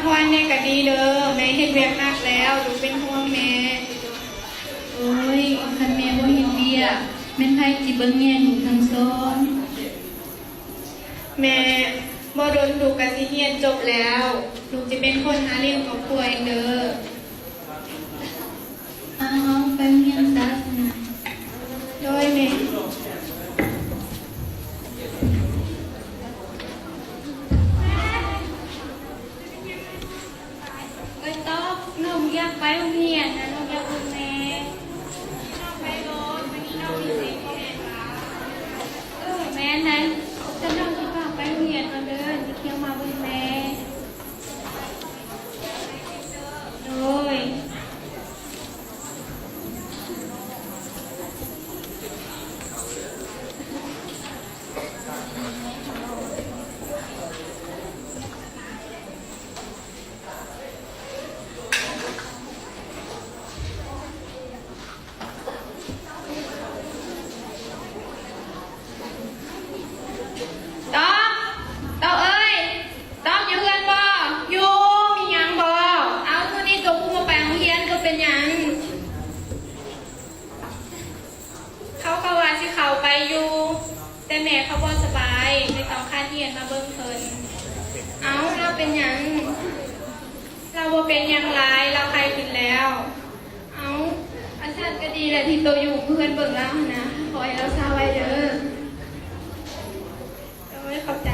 ພອນແດ່ກໍດີເດີ ແມ່ເຮັດວຽກໜັກແລ້ວ ລູກເປັນຫ່ວງແມ່. ໂອ້ຍ ຄັນແມ່ບໍ່ເຮັດວຽກ ແມ່ນໃຜຊິເບິ່ງແຍລູກທັງສອງ? ແມ່ ບໍ່ດົນລູກກໍຊິຮຽນຈົບແລ້ວ ລູກຊິເປັນຄົນຫາລ້ຽງຄອບຄົວເອງເດີ. ເອົາໆ ໄປໂຮງຮຽນຊະ. ໂດຍແມ່. ເອີຍ ຕອກ ນ້ອງຢາກໄປໂຮງຮຽນນະ ນ້ອງຢາກເບິ່ງແມ່. ນ້ອງໄປໂລດ ມື້ນີ້ນ້ອງມີສິດບໍ່ແມ່ນຫວາ? ເອີ ແມ່ນໃດ. ຊັ້ນນ້ອງຊິພາໄປໂຮງຮຽນກ່ອນເດີ ຊິທ່ຽວມາເບິ່ງແມ່. ໂດຍ. ຕອກ ຕອກເອີຍ ຕອກ ຢູ່ເຮືອນບໍ່? ຢູ່. ມີຫຍັງບໍ່? ເອົາ ມື້ນີ້ຕົວບໍ່ໄປໂຮງຮຽນ ຕົວເປັນຫຍັງ? ເຂົາກໍວ່າຊິເຂົ້າໄປຢູ່ ແຕ່ແມ່ເຂົາບໍ່ສະບາຍ ແມ່ຕ້ອງຂາດຮຽນມາເບິ່ງເພິ່ນ. ເອົາ ລາວເປັນຫຍັງ? ລາວບໍ່ເປັນຫຍັງຫຼາຍ ລາວໄຂ້ຂຶ້ນແລ້ວ. ເອົາ ອັນຊັ້ນກໍດີແຫຼະ ທີ່ໂຕຢູ່ເພື່ອນເບິ່ງລາວຫັ້ນນະ ຂໍໃຫ້ລາວຊາໄວເດີ. ໂດຍ ຂອບໃຈ.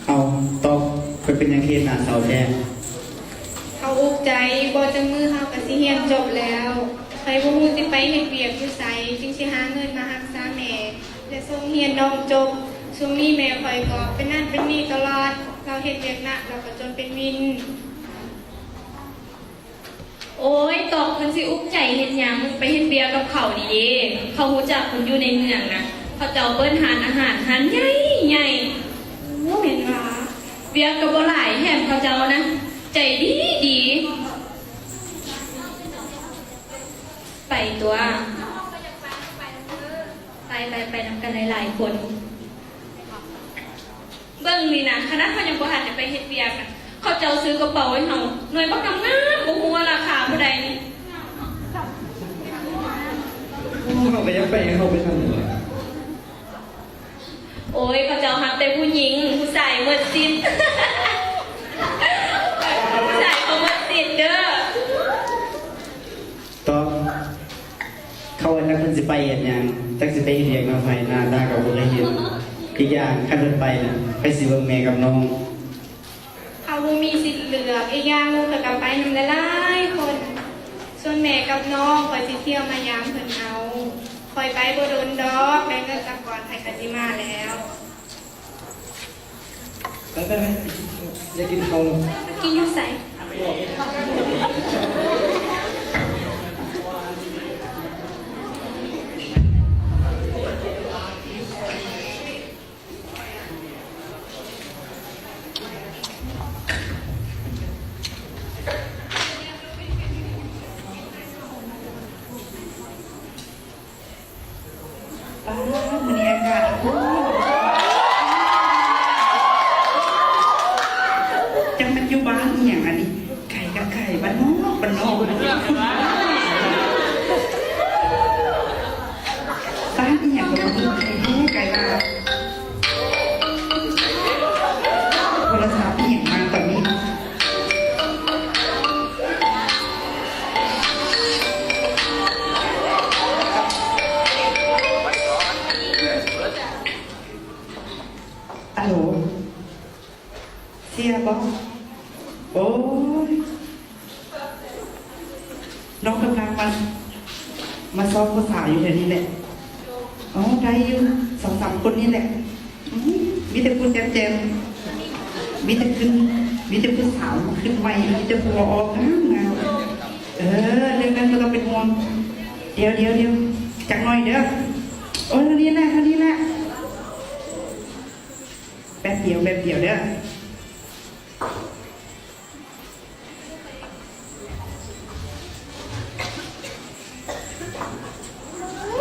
ເອົາ ຕອກ ເພິ່ນເປັນຫຍັງເຮັດໜ້າເສົ້າແທ້? ເຂົາອຸກໃຈ ບໍ່ຈັກມື້ເຮົາກໍຊິຮຽນຈົບແລ້ວ ຂ້ອຍບໍ່ຮູ້ຊິໄປເຮັດວຽກຢູ່ໃສ ຈຶ່ງຊິຫາເງິນມາຮັກສາແມ່ ແລະ ສົ່ງຮຽນນ້ອງຈົບ. ຊ່ວງນີ້ແມ່ຂ້ອຍກໍເປັນນັ້ນເປັນນີ້ຕະຫຼອດ ລາວເຮັດວຽກໜັກ ລາວກໍຈົນເປັນວິນ. ໂອ້ຍ ຕອກ ເພິ່ນຊິອຸກໃຈເຮັດຫຍັງ ໄປເຮັດວຽກກັບເຂົານີ້ເດ້. ເຂົາຮູ້ຈັກຄົນຢູ່ໃນເມືອງນະ ເຂົາເຈົ້າເປີດຮ້ານອາຫານ ຮ້ານໃຫຍ່ໆ. ໂອ້ ແມ່ນຫວາ? ວຽກກໍບໍ່ຫຼາຍ ແຖມເຂົາເຈົ້ານະ ໃຈດີດີ. ໄປຕົວະ. ໄປ ໄປ ໄປນຳກັນຫຼາຍໆຄົນ. ເບິ່ງນີ້ນະ ຂະໜາດເຮົາຍັງບໍ່ທັນໄດ້ໄປເຮັດວຽກນະ ເຂົາເຈົ້າຊື້ກະເປົາໃຫ້ເຮົາ ໜ່ວຍບັກງາມໆ ບໍ່ຮູ້ວ່າລາຄາເທົ່າໃດນີ້. ໂອ້ ເຮົາກໍຢາກໄປ ເຮົາໄປທາງນັ້ນ. ໂອ້ຍ ເຂົາເຈົ້າຮັບແຕ່ຜູ້ຍິງ ຜູ້ຊາຍໝົດສິດ ຜູ້ຊາຍເຂົາໝົດສິດເດີ. ຕອກ ເຂົາວ່າຈັກເພິ່ນຊິໄປເຮັດຫຍັງ ຈັກຊິໄປເຮັດວຽກນຳໃຜ ໜ້າຕາກໍບໍ່ເຄີຍເຫັນ. ອີກຢ່າງ ຄັນເພິ່ນໄປນະ ໃຜຊິເບິ່ງແມ່ກັບນ້ອງ? ເຂົາບໍ່ມີສິດເລືອກ. ອີກຢ່າງ ໝູ່ຂ້ອຍກໍໄປນຳຫຼາຍໆຄົນ. ສ່ວນແມ່ກັບນ້ອງ ຂ້ອຍຊິທ່ຽວມາຢາມເພິ່ນເອົາ. ຂ້ອຍໄປບໍ່ດົນດອກ ໄດ້ເງິນສາກ່ອນ ຂ້ອຍກໍຊິມາແລ້ວ. ໄປ ໄປ ໄປ ຢາກກິນເຂົ້າແລ້ວ. ກິນຢູ່ໃສ? ປ້າດ ມື້ນີ້ອາກາດ ໂອ້ຍ ຈັກແມ່ນຢູ່ບ້ານອີ່ຫຍັງອັນນີ້ ໄກກໍໄກ ບ້ານນອກ ບ້ານນອກ ບ້ານອີ່ຫຍັງກໍບໍ່ຮູ້ ໄກແທ້ ໄກວ່າ ໂທລະສັບອີ່ຫຍັງມາຕອນນີ້. ອາໂຫຼ ເສຍບໍ່? ໂອ້ຍ ນ້ອງກຳລັງມາ ມາຊອກຜູ້ສາວຢູ່ແຖວນີ້ແຫຼະ. ອໍ ໄດ້ຢູ່ ສອງສາມຄົນນີ້ແຫຼະ. ອືມ ມີແຕ່ຜູ້ແຈ່ມໆ ມີແຕ່ຂຶ້ນ ມີແຕ່ຜູ້ສາວຂຶ້ນໃໝ່ ມີແຕ່ຜູ້ເອົາອອກງາມໆ. ເອີ ເລື່ອງນັ້ນບໍ່ຕ້ອງເປັນຫ່ວງ. ດຽວໆໆ ຈັກໜ້ອຍເດີ. ໂອ້ຍ ເທົ່ານີ້ແຫຼະ ເທົ່ານີ້ແຫຼະ. ແປັບດຽວ ແປັບດຽວເດີ. ໂອ້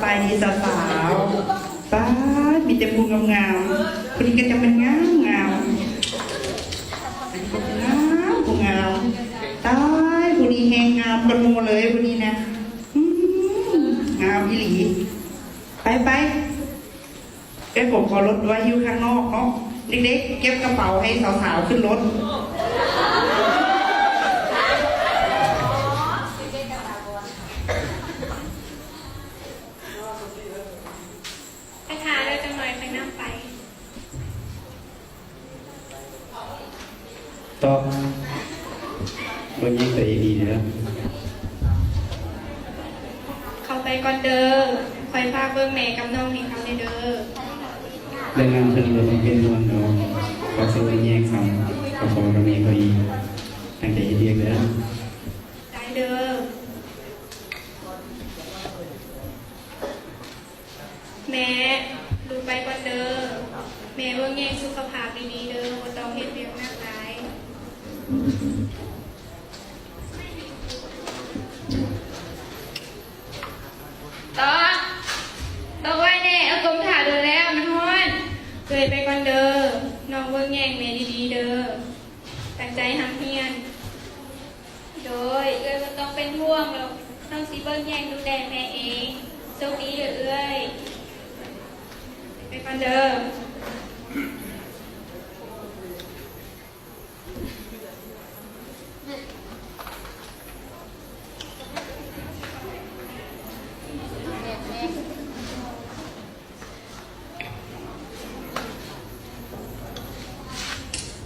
ສະບາຍດີສາວໆ. ປາດ ມີແຕ່ຜູ້ງາມໆ. ຜູ້ນີ້ກໍຈັ່ງແມ່ນງາມໆ. ອັນນີ້ກໍງາມ ຜູ້ງາມ. ຕາຍ ຜູ້ນີ້ແຮງງາມກວ່າໝູ່ເລີຍ ຜູ້ນີ້ນະ. ອືມ ງາມອີ່ຫຼີ. ໄປໆ. ເອື້ອຍກົມເອົາລົດໄວ້ຢູ່ຂ້າງນອກເນາະ. ເດັກໆ ເກັບກະເປົາໃຫ້ສາວໆຂຶ້ນລົດ. ໄປຖ້າເດີ ຈັກໜ້ອຍຄ່ອຍນຳໄປ. ຕອບ ເບິ່ງແຍງຕົວເອງດີເດີ. ເຂົ້າໄປກ່ອນເດີ. ຂ້ອຍຝາກເບິ່ງແມ່ກັບນ້ອງໃຫ້ເຂົາແດ່ເດີ. ເລື່ອງງານເພິ່ນບໍ່ຕ້ອງເປັນຫ່ວງດອກ. ເຂົາຊິເບິ່ງແຍງສ່ຳກັບພໍ່ກັບແມ່ເຂົາອີກ. ຕັ້ງໃຈເຮັດວຽກເດີ. ໄດ້ເດີ. ແມ່ ລູກໄປກ່ອນເດີ. ແມ່ເບິ່ງແຍງສຸຂະພາບດີໆເດີ ບໍ່ຕ້ອງເຮັດວຽກໜັກຫຼາຍ. ຕອກ ຕອກໄວ້ແນ່ ອາກົມຖ້າດົນແລ້ວ ມັນຮ້ອນ. ເອື້ອຍໄປກ່ອນເດີ. ນ້ອງເບິ່ງແຍງແມ່ດີໆເດີ. ຕັ້ງໃຈຮ່ຳຮຽນ. ໂດຍ ເອື້ອຍບໍ່ຕ້ອງເປັນຫ່ວງດອກ. ນ້ອງຊິເບິ່ງແຍງດູແລແມ່ເອງ. ໂຊກດີເດີເອື້ອຍ. ໄປກ່ອນເດີ.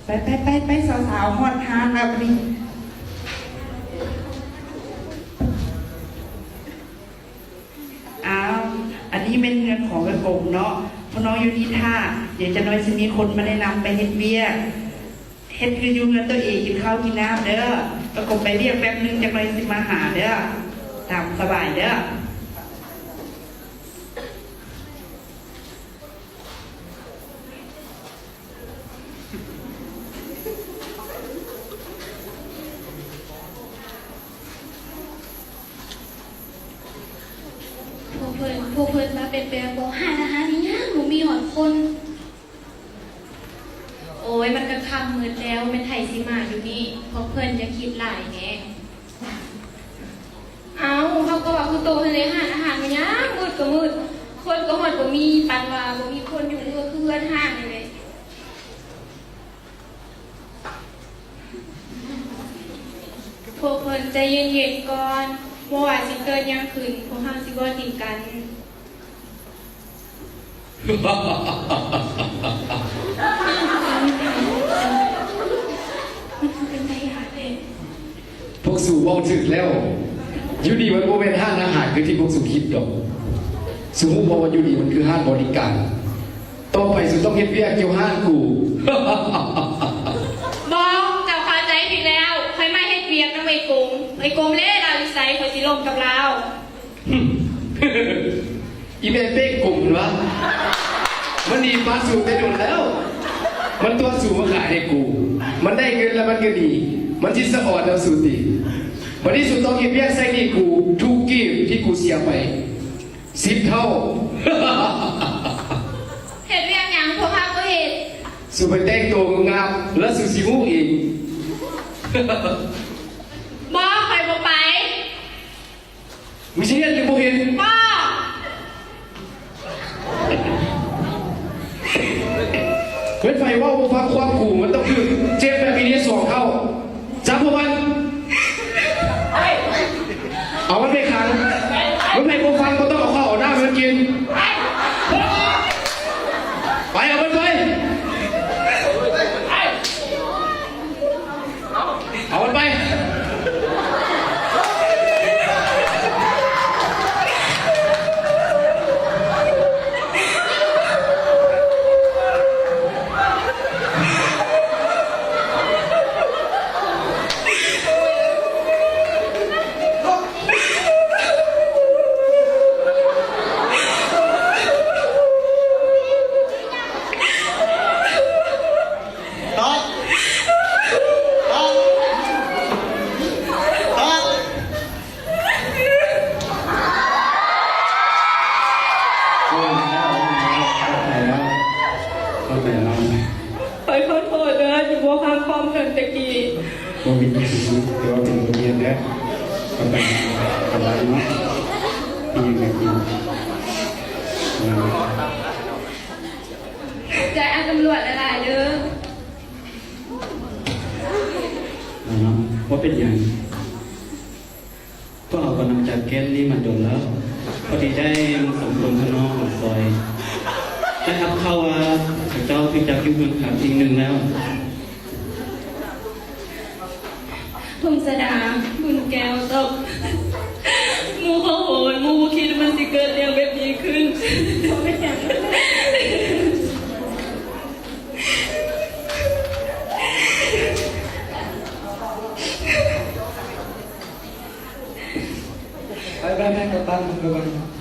ໄປໆໆໆ ສາວໆ ຮອດຮ້ານແລ້ວບັດນີ້. ອ້າວ ອັນນີ້ແມ່ນເຮືອນຂອງເອື້ອຍກົມເນາະ. ພວກນ້ອງຢູ່ນີ້ຖ້າ ດຽວຈັກໜ້ອຍຊິມີຄົນມາແນະນຳໄປເຮັດວຽກ. ເຮັດຄືຢູ່ເຮືອນຕົວເອງ ກິນເຂົ້າກິນນ້ຳເດີ. ເອື້ອຍກົມໄປວຽກແປັບໜຶ່ງ ຈັກໜ້ອຍຊິມາຫາເດີ. ຕາມສະບາຍເດີ. ພວກເພິ່ນ ພວກເພິ່ນມາແປກໆບໍ? ຮ້ານອາຫານນີ້ຍັງບໍ່ມີຮອດຄົນ. ໂອ້ຍ ມັນກໍຄ່ຳມືດແລ້ວ ແມ່ນໃຜຊິມາຢູ່ນີ້? ພວກເພິ່ນຢ່າຄິດຫຼາຍແດ່. ເອົ້າ ເຮົາກໍວ່າຄືໂຕຫັ້ນແຫຼະ ຮ້ານອາຫານມັນຍັງມືດກໍມືດ ຄົນກໍຮອດບໍ່ມີ ປານວ່າບໍ່ມີຄົນຢູ່ ຄືເຮືອນຮ້າງນີ້ແຫຼະ. ພວກເພິ່ນໃຈເຢັນໆກ່ອນ ບໍ່ວ່າຊິເກີດຫຍັງຂຶ້ນ ພວກເຮົາຊິບໍ່ຖິ້ມກັນ. ມັນຄືເປັນຕາຢ້ານແທ້. ພວກສູເວົ້າຖືກແລ້ວ. ຢູ່ນີ້ມັນບໍ່ແມ່ນຮ້ານອາຫານຄືທີ່ພວກສູຄິດດອກ. ສູຮູ້ບໍ່ວ່າຢູ່ນີ້ມັນຄືຮ້ານບໍລິການ? ຕໍ່ໄປສູຕ້ອງເຮັດວຽກຢູ່ຮ້ານກູ. ບໍ່, ເຈົ້າເຂົ້າໃຈຜິດແລ້ວ. ຂ້ອຍມາເຮັດວຽກນຳເອື້ອຍກົມ. ເອື້ອຍກົມເລລາວຢູ່ໃສ ຂ້ອຍຊິລົມກັບລາວ. ອີແມ່ເປ້ກົມຫັ້ນຫວາ? ມັນໜີປະສູແຕ່ດົນແລ້ວ. ມັນຕົວະສູມາຂາຍໃຫ້ກູ. ມັນໄດ້ເງິນແລ້ວມັນກໍໜີ. ມັນຊິສະອອດນຳສູຕິ? ບັດນີ້ສູຕ້ອງເຮັດວຽກໃຊ້ໜີ້ກູ ທຸກກີບທີ່ກູເສຍໄປ ສິບເທົ່າ. ເຮັດວຽກຫຍັງ? ພວກເຮົາບໍ່ເຮັດ. ສູໄປແຕ່ງໂຕງາມໆ ແລ້ວສູຊິຮູ້ເອງ. ບໍ່, ຂ້ອຍບໍ່ໄປ. ມຶງຊິເຮັດຫຼືບໍ່ເຮັດ? ບໍ່. ເປັນໃຜເວົ້າບໍ່ຟັງຄວາມກູ ມັນຕ້ອງຖືກເຈັບແບບອີ່ນີ້ສອງເທົ່າ. ຈັບພວກມັນ. ເອົາມັນໄປຂັງ. ມັນໃຜບໍ່ຟັງ ບໍ່ຕ້ອງເອົາເຂົ້າເອົານ້ຳໃຫ້ມັນກິນ. ໄປ, ເອົາມັນໄປ. ເອົາມັນໄປ. ເປັນບົດຮຽນແລ້ວ ກໍໄປກັບບ້ານເນາະ ມີຫຍັງກໍກິນ. ຂອບໃຈອ້າຍຕຳຫຼວດຫຼາຍໆເດີ້. ເນາະ ບໍ່ເປັນຫຍັງ. ພວກເຮົາກໍນັ່ງຈັດແກ້ນນີ້ມາດົນແລ້ວ ພໍດີໄດ້ມາສົມທົບທະນອງກັນຊ່ອຍ. ໄດ້ຮັບຂ່າວວ່າເຂົາເຈົ້າຖືກຈັບຢູ່ເຮືອນຂັງອີກໜຶ່ງແລ້ວ. ພົງສະດາ ບຸນແກ້ວ ຕອບ. ໝູ່ຂໍໂທດ, ໝູ່ບໍ່ຄິດວ່າມັນຊິເກີດເລື່ອງແບບນີ້ຂຶ້ນ. ໄປໆ ແມ່ກັບບ້ານເມືອງໄປກ່ອນ.